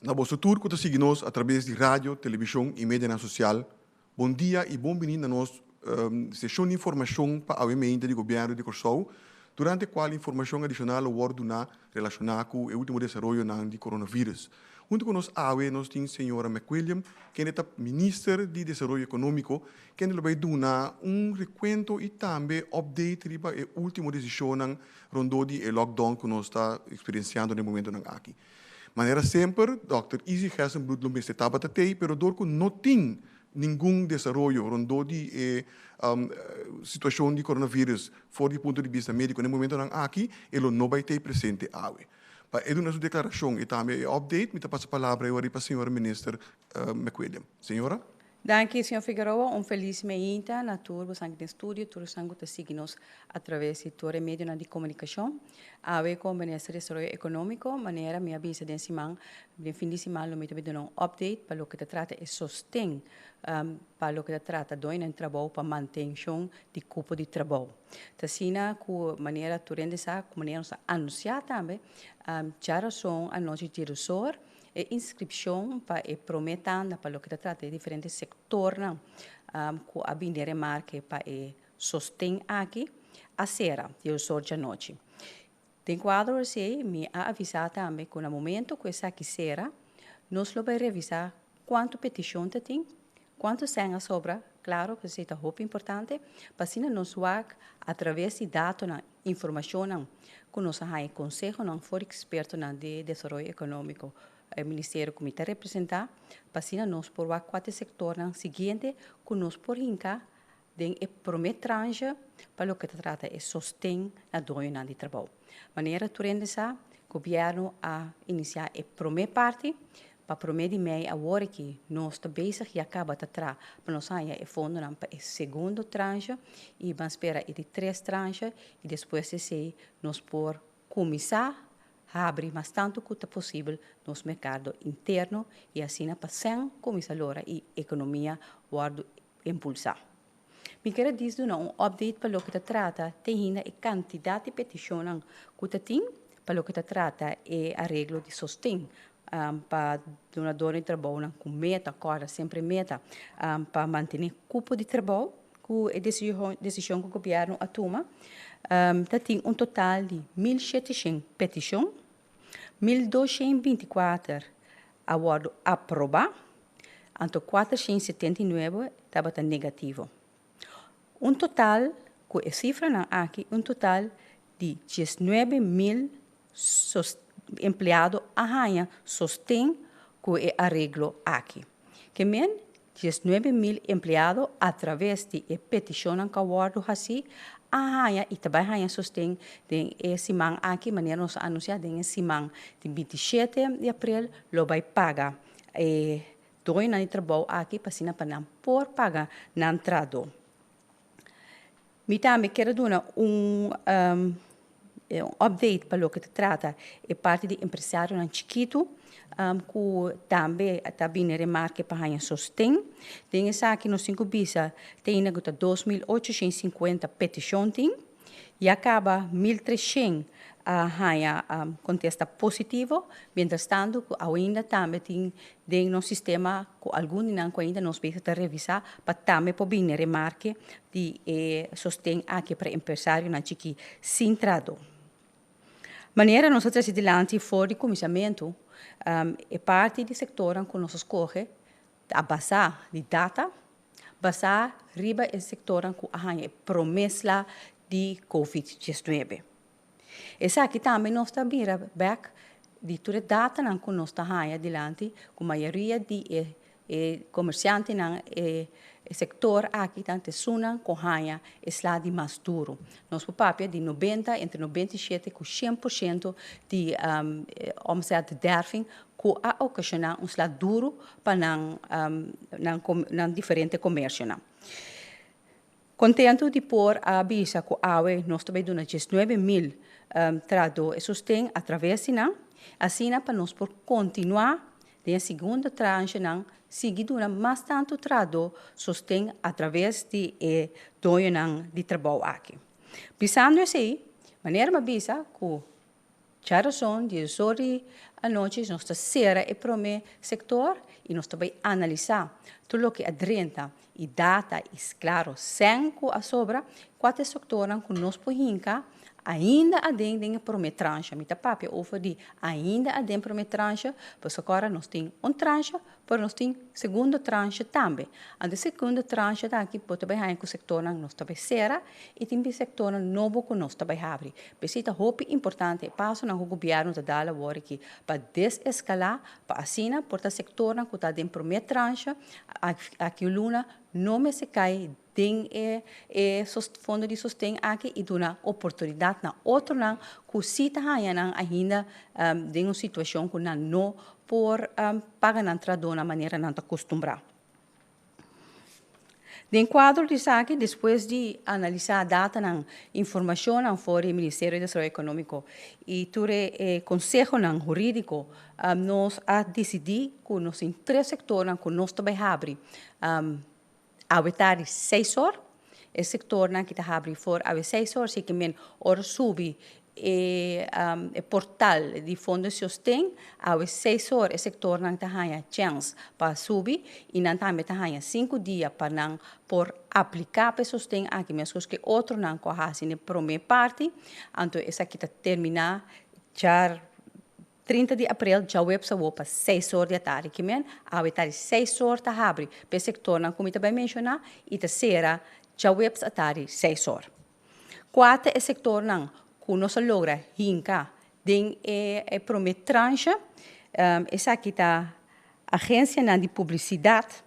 Na boso tur ku ta sigui nos atraves di radio, televishon i medianan sosial, bon dia i bon bini na nos seshon di informashon pa awe meinta di Gobièrnu di Kòrsou, durante kual informashon adishonal lo wòrdu duná relashoná ku e último desaroyonan di coronavirus. Huntu ku nos awe nos tin señora McWilliam, kende ta Minister di Desaroyo Ekonómiko, kende lo bai duna un rekuento i tambe update riba e último desishonnan rondó di e lockdown ku nos ta eksperensiando na e momentonan aki. Manera semper, dòkter Izzy Gerstenbluth lo mester tabata tei, pero dor ku no tin ningun desaroyo rondó di e situashon di coronavirus for di punto di bista médiko na e momentonan aki, e lo no bai tei presente awe. Pa e duna su deklarashon i tambe e update, mi ta pasa palabra e ora pa señora Minister McWilliam. Señora. Danki, señor Figueroa. Un felis meinta na tur bosan den studio, tur esnan ku ta sigui nos a traves di tur e medionan di komunikashon. Awe komo Minister di Desaroyo Ekonómiko, manera mi a bisa den siman, den fin di siman lo mi ta duna un update pa loke ta trata e sosten pa loke ta trata doñonan di trabou pa mantenshon di kupo di trabou. Ta asina ku manera tur hende sa, ku manera nos a anunsiá tambe, djarason anochi djedusor, E inskripshon pa e promé tanda pa loke ta trata e diferente sektornan ku a bini den remarke pa e sosten aki a sera dies or djanochi. Den kuadro esei mi a avisá tambe ku na momento ku esaki sera nos lo bai revisá kuantu petishon ta tin, kuantu sèn a sobra, klaro ku esei ta hopi importante, pa asina nos wak atraves di datonan Informashonnan ku nos a haña i konsehonan for di ekspertonan di desaroyo ekonómiko, e ministerio ku mi ta representá, pa asina nos por wak kua ta e sektornan siguiente ku nos por hinka den e promé tranche pa loke ta trata e sosten na doñonan di trabou. Manera tur hende sa, gobièrnu a inisiá e promé parti Pa promé di mei awor aki nos ta bezig ya kaba ta tra pa nos haña e fondonan pa e segundo tranche i ban spera e di tres tranche i despues di esei nos por kuminsá habri mas tantu ku ta posibel nos merkado interno i asina pa sèn kuminsá lora i ekonomia wòrdu impulsá. Mi kier a dis duna un update pa loke ta trata te hinda e kantidat di petishonnan ku ta tin pa loke ta trata e areglo di sosten pa dunador di trabounan ku meta, kòrda sempre meta, pa mantené kupo di trabou ku e desishon ku gobièrnu a tuma. Ta tin un total di 1700 petishon, 1224 a wòrdu aprobá. Anto 479 tabata negativo. Un total ku e sifranan aki un total di 19.000 empleado a haña sosten ku e areglo aki. Ke men 19.000 empleado atraves di e petishonnan ku a wòrdu hasí a haña i ta bai haña sosten den e siman aki manera nos a anunsiá den e siman di 27 di aprel lo bai paga E doñonan di trabou aki pa asina pa nan por paga nan trahadó. Mi tambe kier a duna un update pa loke ta trata e parti di empresarionan chikitu ku tambe ta bini remarke pa haña sosten. Den esaki nos tin ku bisa te ainda ku ta 2850 petishon tin. Ya kaba 1300 a haña kontesta positivo, mientrastanto ku ainda tambe tin den nos sistema ku algun di nan ku ainda nos bezig ta revisá pa tambe por bini remarke di e sosten aki pa empresarionan chikí sin trahadó. Manera nos a trese dilanti for di kuminsamentu, e parti di sektornan ku nos a skohe ta basá di data, basá riba e sektornan ku a haña e promé sla di Covid 19. Esaki tambe nos ta mira bèk di tur e datanan ku nos ta haña dilanti ku mayoria di e e komersiantenan e sektor aki ta esunnan ku haña e sla di mas duru. Nos por papia di 90, entre 97 ku 100% di omzetderving ku a okashoná un sla duru pa nan nan diferente komersionan. Kontentu di por a bisa ku awe nos ta bai duna 19.000 trahadó e sosten atraves di nan, asina pa nos por kontinuá den e segundo tranchenan sigui duna mas tantu trahadó sosten atraves di e doñonan di trabou aki. Bisando esei, manera mi a bisa ku. Djarason, diesor di anochi, nos ta sera e promé sektor i nos ta bai analisá tur loke a drenta i data i klaro sèn ku a sobra, kua ta e sektornan ku nos por hinka ainda aden den e promé tranche. Mi ta papia over di ainda aden promé tranche, pasobra ora nos tin un tranche, pero nos tin segundo tranche tambe. Anto e segundo tranche ta aki bo ta bai haña ku sektornan nos ta bai sera i tin bin sektornan nobo ku nos ta bai habri. P'esei ta hopi importante e pasonan ku gobièrnu ta dal awor aki pa deseskalá pa asina por ta sektornan ku ta den promé tranche aki un luna no mester kai den e e fondo di sosten aki i duna oportunidat na otronan ku si ta haña nan ainda den un situashon ku nan no por paga nan trahadónan manera nan ta kustumbrá. Den kuadro di esaki, despues di analisá datanan, informashonnan for di Ministerio di Desaroyo Ekonómiko i tur e konsehonan hurídiko, nos a disidí ku nos tin tres sektornan ku nos ta bai habri awe tardi seis or. E sektornan ki ta habri for awe seis or, si ke men ora subi e e portal di Fondo di Sosten, awe seis or e sektornan ta haña chèns pa subi i nan tambe ta haña sinku dia pa nan por apliká pa e sosten aki meskos ku e otronan ku a hasi na e promé parti. Anto esaki ta terminá djar 30 di aprel djaweps awor pa seis or di atardi. Ki men awe tardi seis or ta habri pa e sektornan ku mi ta bai menshoná i ta sera djaweps atardi seis or. Kua ta e sektornan ku nos a logra hinka den e promé tranche? Esaki ta agensianan di publisidat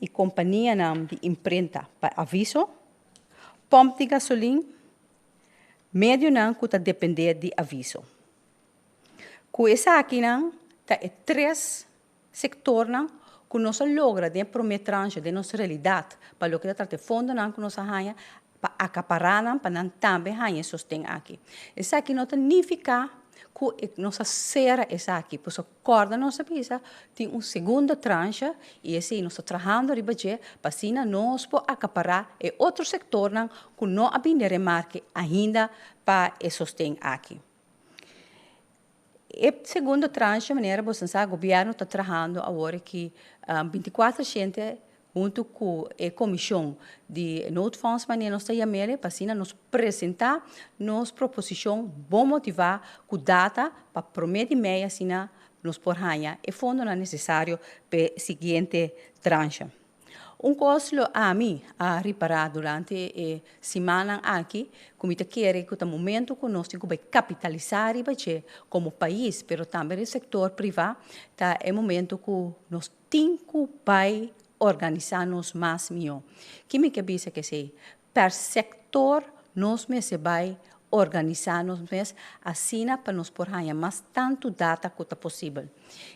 i kompanianan di imprenta pa aviso, pòmp di gasolin, medionan ku ta dependé di aviso. Ku esakinan ta e tres sektornan ku nos a logra den e promé tranche den nos realidat pa loke ta trata e fondonan ku nos a haña pa akapará nan pa nan tambe haña e sosten aki. Esaki no ta nifiká ku nos a sera esaki, pasobra kòrda nos a bisa tin un segundo tranche i esei nos ta trahando riba dje pa asina nos por akapará e otro sektornan ku no a bini remarke ainda pa e sosten aki. E segundo tranche, manera boso sa, gobierno ta trahando awor aki 24 shente hunto cu e comision di noodfonds, manera nos ta yam'ele, pa asina nos presenta nos proposicion bon motiva cu data pa prome di mei asina nos por haña e fondonan necesario p'e siguiente tranche. Un kos lo ami a ripará durante e simannan aki ku mi ta kere ku ta momento ku nos tin ku bai kapitalisá riba dje komo pais pero tambe den sektor privá ta e momento ku nos tin ku bai organisá nos mas mihó. Ki mi ke bisa ku esei? Per sektor nos mester bai organisá nos mes asina pa nos por haña mas tantu data ku ta posibel.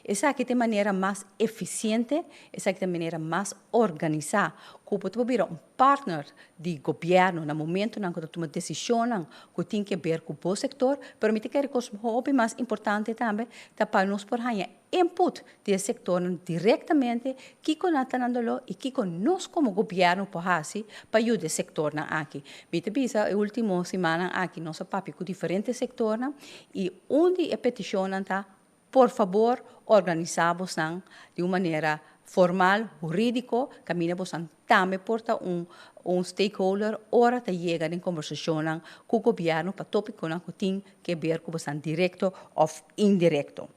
Esaki ta e manera mas efisiente, esaki ta e manera mas organisá ku bo ta por bira un partner di gobièrnu na momentunan ku ta tuma desishonnan ku tin ke ber ku bo sektor, pero mi ta kere kos hopi mas importante tambe ta pa nos por haña input di e sektornan direktamente kiko nan ta nan doló i kiko nos komo gobièrnu por hasi pa yuda e sektornan aki. Mi ta bisa e último simannan aki nos a papia ku diferente sektornan i un di e petishonnan ta por fabor organisá bosnan di un manera formal, hurídiko, kaminda bosnan tambe por ta un un stakeholder ora ta yega den kombersashonnan ku gobièrnu pa tópikonan ku tin ke ber ku bosnan direkto òf indirekto.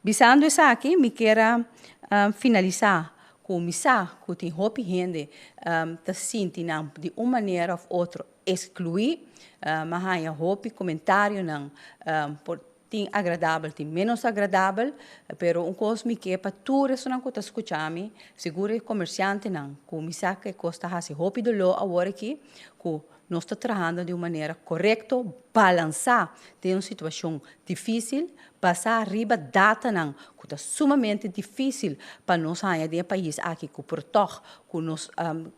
Bisando esaki mi kier a finalisá ku mi sa ku tin hopi hende ta sinti nan di un manera òf otro ekskluí. Mi a haña hopi komentarionan por tin agradabel tin ménos agradabel, pero un kos mi ke pa tur esunnan ku ta skucha mi, sigur e komersiantenan ku mi sa ku e kos ta hasi hopi doló awor aki, ku nos ta trahando di un manera korekto, balansá den un situashon difísil, basá riba datanan ku ta sumamente difísil pa nos haña den e pais aki ku por tòg ku nos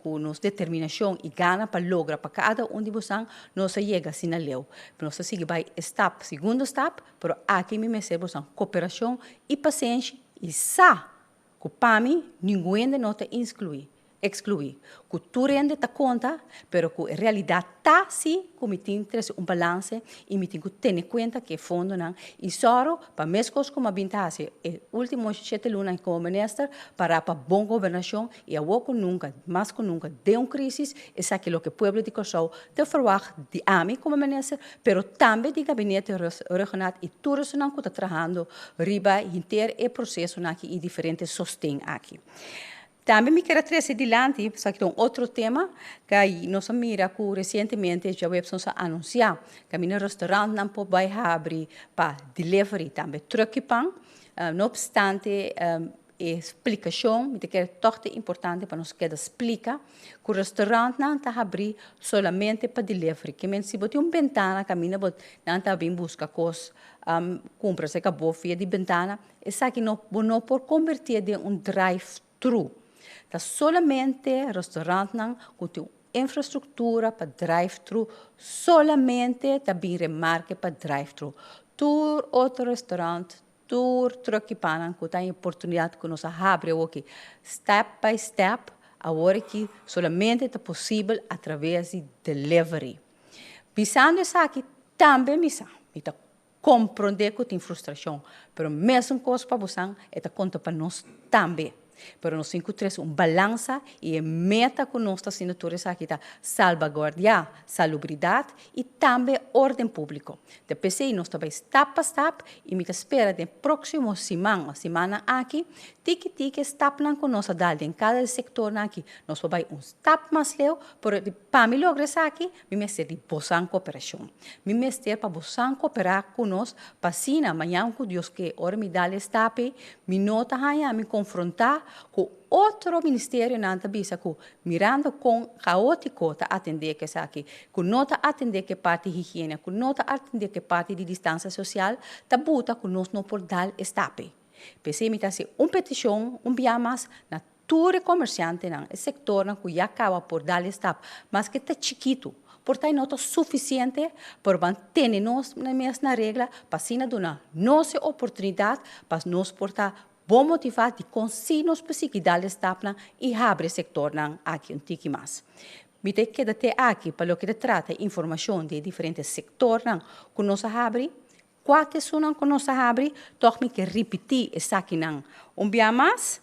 ku nos determinashon i gana pa logra pa kada un di bosan nos a yega asina leu. Nos ta sigui bai e stap, segundo stap, pero aki mi mester bosan koperashon i pasenshi i sa ku pa mi ningun hende no ta inskluí. Ekskluí ku tur hende ta konta, pero ku e realidat ta si ku mi tin trese un balanse i mi tin ku tene kuenta ku e fondonan i sòru pa meskos ku mi a bin ta hasi e último shete lunanan komo minister, pará pa bon gobernashon i awor ku nunka, mas ku nunka den un krísis, esaki loke pueblo di Kòrsou ta ferwagt di ami komo minister, pero tambe di gabinete Rhuggenaath i tur esunnan ku ta trahando riba henter e prosesonan aki i diferente sosten aki. Tambe mi kier a trece dilanti, esaki ta un otro tema, cu nos a mira cu recientemente djaweps nos a anuncia caminda restaurantnan por bay habri pa delivery, tambe truck y pan. No obstante e splicacion, mi ta kere toch ta importante pa nos keda splica cu restaurantnan ta habri solamente pa delivery. Ke men si bo tin un bentana caminda bo nan ta bin busca cos cumpra cerca bo via di bentana, Esaki no bo no por kombertié den un drive-thru. Ta solamente restaurantnan ku tin un infrastruktura pa drive-thru solamente ta bin remarke pa drive-thru. Tur otro restaurant, tur truck i pannan ku ta en oportunidat ku nos a habri awoki step by step, awor aki solamente ta posibel atraves di delivery. Bisando esaki tambe mi sa, mi ta Komprondé ku tin frustrashon, pero mesun kos pa bosan e ta konta pa nos tambe. Pero nos tin ku trese un balansa i e meta ku nos ta haciendo tur esaki ta salbaguardiá salubridat i tambe órden públiko. Ta p'esei nos ta bai stap pa stap i mi ta spera den próksimo siman òf simannan aki tiki tiki e stapnan ku nos a dal den kada e sektornan aki nos por bai un stap mas leu, pero pa mi logra esaki Mi mester di bosan koperashon. Mi mester pa bosan koperá ku nos pa asina mañan ku Dios ke ora mi dal e stap ei, mi no ta haña mi konfrontá ku otro ministerionan ta bisa ku mirando kon kaótiko ta atendé ku esaki, ku no ta atendé ku e parti higiene, ku no ta atendé ku e parti di distansia sosial, ta buta ku nos no por dal e stap ei. P'esei mi ta hasi un petishon un bia mas na Tur e komersiantenan, e sektornan ku ya kaba por dal e stap, maske ta chikitu, por ta e no ta sufisiente, pero ban tene nos mes na regla pa asina duna nos e oportunidat pa nos por ta bon motivá dikon si nos por sigui dal e stapnan i habri e sektornan aki un tiki mas. Mi ta keda te aki pa loke ta trata e informashon di e diferente sektornan ku nos a habri. Kua ta esunnan ku nos a habri? Tòg mi ke ripití esakinan un bia mas.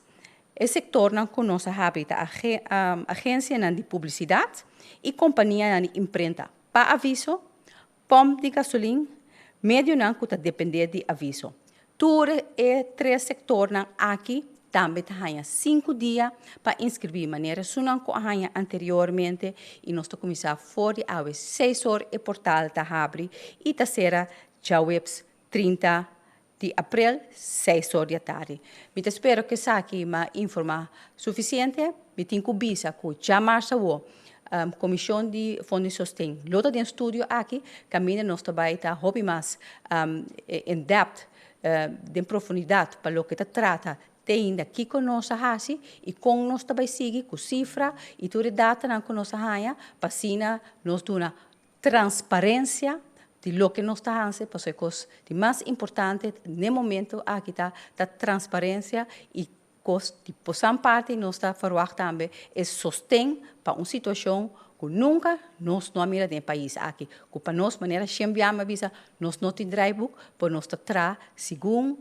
E sektornan ku nos a habri ta agensianan di publisidat i kompanianan di imprenta pa aviso, pòmp di gasolin, medionan ku ta dependé di aviso. Tur e tres sektornan aki tambe ta haña sinku dia pa inskribí manera esunnan ku a haña anteriormente i nos ta kuminsá for di awe seis or e portal ta habri i ta sera djaweps 30 di aprel seis or di atardi. Mi ta spera ku esaki m'a informá sufisiente. Mi tin ku bisa ku djamars awor Komishon di Fondo di Sosten lo ta den studio aki kaminda nos ta bai ta hopi mas in depth, den profundidat pa loke ta trata te ainda kiko nos a hasi i kon nos ta bai sigui ku sifra i tur e datanan ku nos a haña pa asina nos duna transparensia di loke nos ta hasi pasobra e kos di mas importante n'e momento aki ta ta transparensia i kos di posan parti nos ta ferwagt tambe e sosten pa un situashon ku nunka nos no a mira den e pais aki ku pa nos manera Shem Biama a bisa nos no tin draaiboek pero nos ta traha segun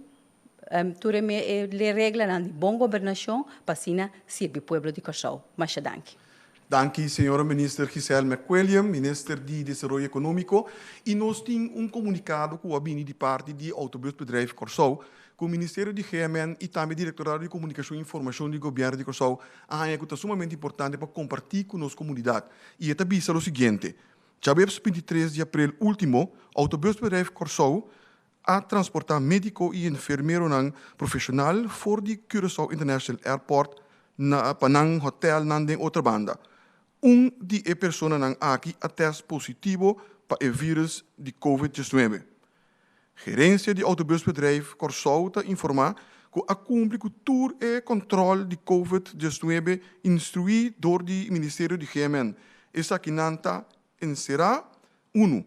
tur e reglanan di bon gobernashon pa asina sirbi pueblo di Kòrsou. Masha danki. Danki señora Minister Giselle McWilliam, Minister di Desaroyo Ekonómiko. I nos tin un komunikado ku a bini di parti di Autobusbedrijf Kòrsou ku Ministerio di GMN i tambe Direktorado di Komunikashon i Informashon di Gobièrnu di Kòrsou a haña ku ta sumamente importante pa kompartí ku nos komunidat. I e ta bisa lo siguiente, Djaweps 23 di aprel último, Autobusbedrijf Kòrsou a transportá médiko i enfermeronan profeshonal for di Curaçao International Airport na pa nan hotèlnan den Otrabanda. Un di e personanan aki a tèst positivo pa e vírùs di covid 19. Gerensia di Autobusbedrijf Kòrsou ta informá ku a kumpli ku tur e kòntròl di covid 19 instruí dor di Ministerio di GMN. Esakinan ta enserá, unu.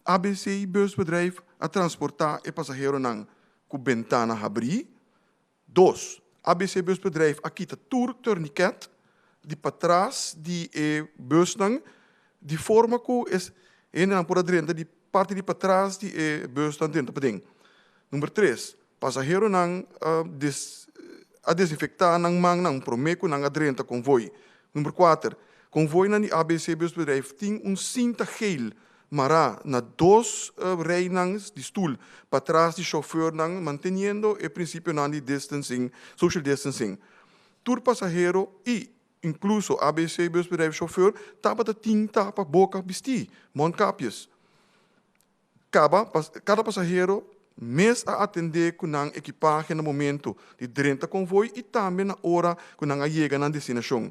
ABC Busbedrijf a transportá e pasaheronan ku bentana habrí. Dos, ABC Busbedrijf a kita tur torniket. di patras di e busnan di forma ku e hendenan por a drenta di parti di patras di e busnan drenta paden. Number tres, pasaheronan a desinfektá nan mannan promé ku nan a drenta konvoi. Number kuater, konvoinan di ABC Busbedrijf tin un sinta geel mará na dos rijnan di stul patras di shofùrnan manteniendo e prinsipionan di distancing, social distancing. Tur pasahero i inkluso ABC Busbedrijf shofùr tabata tin tapa boka bistí, mondkapjes. Kaba, kada pasahero mes a atendé ku nan ekipahe na momento di drenta konvoi i tambe na ora ku nan a yega nan destinashon.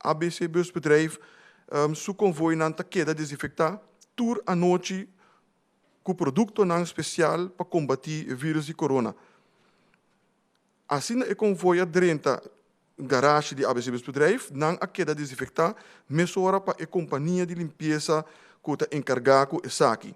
ABC Busbedrijf su konvoinan ta keda desinfektá tur anochi ku produktonan spesial pa kombatí e vírus di korona. Asina e konvoi a drenta garashi di ABC Busbedrijf, nan a keda desinfektá mesora pa e kompania di limpiesa ku ta enkargá ku esaki.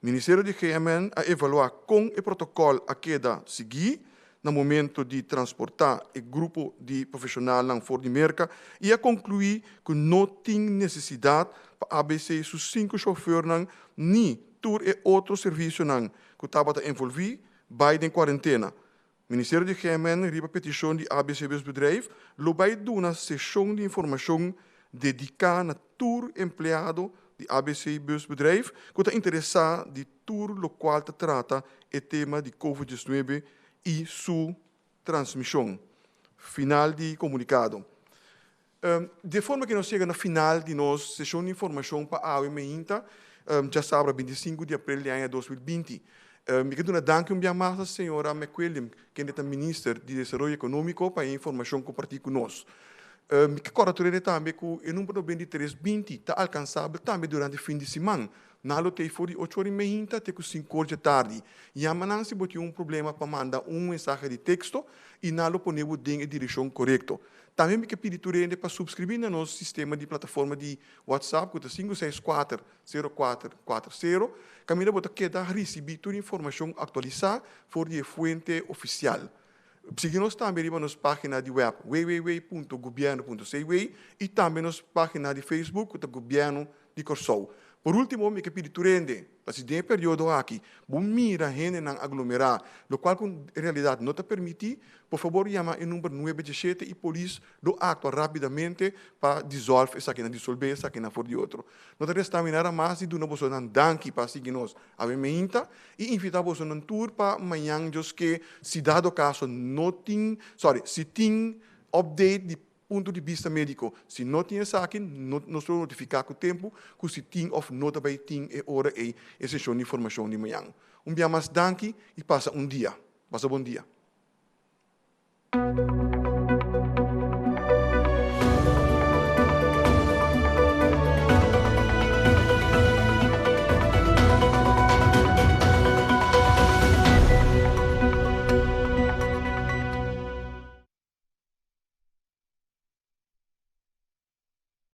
Ministerio di GMN a evaluá kon e protokòl a keda siguí na momento di transportá e grupo di profeshonalnan for di Merka i a konkluí ku no tin nesesidat pa ABC su sinku shofùrnan ni tur e otro servisionan ku tabata envolví bai den kuarentena. Ministerio di GMN riba petishon di ABC Busbedrijf lo bai duna seshon di informashon dediká na tur empleado di ABC Busbedrijf ku ta interesá di tur lokual ta trata e tema di Covid 19 i su transmishon. Final di komunikado. Di e forma ku nos yega na final di nos seshon di informashon pa awe meinta, djasabra 25 di aprel di aña 2020. Mi ke duna danki un bia mas na señora McWilliam, kende ta Minister di Desaroyo Ekonómiko, pa e informashon kompartí ku nos. Mi ke kòrda tur hende tambe ku e number 93 20 ta alkansabel tambe durante fin di siman. Nan lo tei for di ocho ora i meinta te ku sinku or dje tardi. Yama nan si bo tin un problema pa manda un mensahe di teksto i nan lo pone bo den e direkshon korekto. Tambe mi ke pidi tur hende pa supskribí na nos sistema di plataforma di WhatsApp ku ta 564 0440, kaminda bo ta keda risibí tur informashon aktualisá for di e fuente ofisial. Sigui nos tambe riba nos página di web www.gobierno.cw i tambe nos página di Facebook ku ta Gobièrnu di Kòrsou. Por último, mi ke pidi tur hende, pa si den e periodo aki bo mira hendenan aglomerá, lokual ku en realidat no ta permití, por fabor yama e number 917 i polis lo aktua rápidamente pa disòlve esakinan, disolvé esakinan for di otro. No ta resta mi nada mas di duna bosonan danki pa sigui nos awe meinta i invitá bosonan tur pa mañan Dios ke, si dado kaso no tin, sorry, si tin update di punto di bista médiko. Si no tin esaki, no, nos lo notifiká ku tempu ku si tin òf no ta bai tin e ora ei e seshon di informashon di mañan. Un bia mas danki i pasa un dia. Pasa bon dia.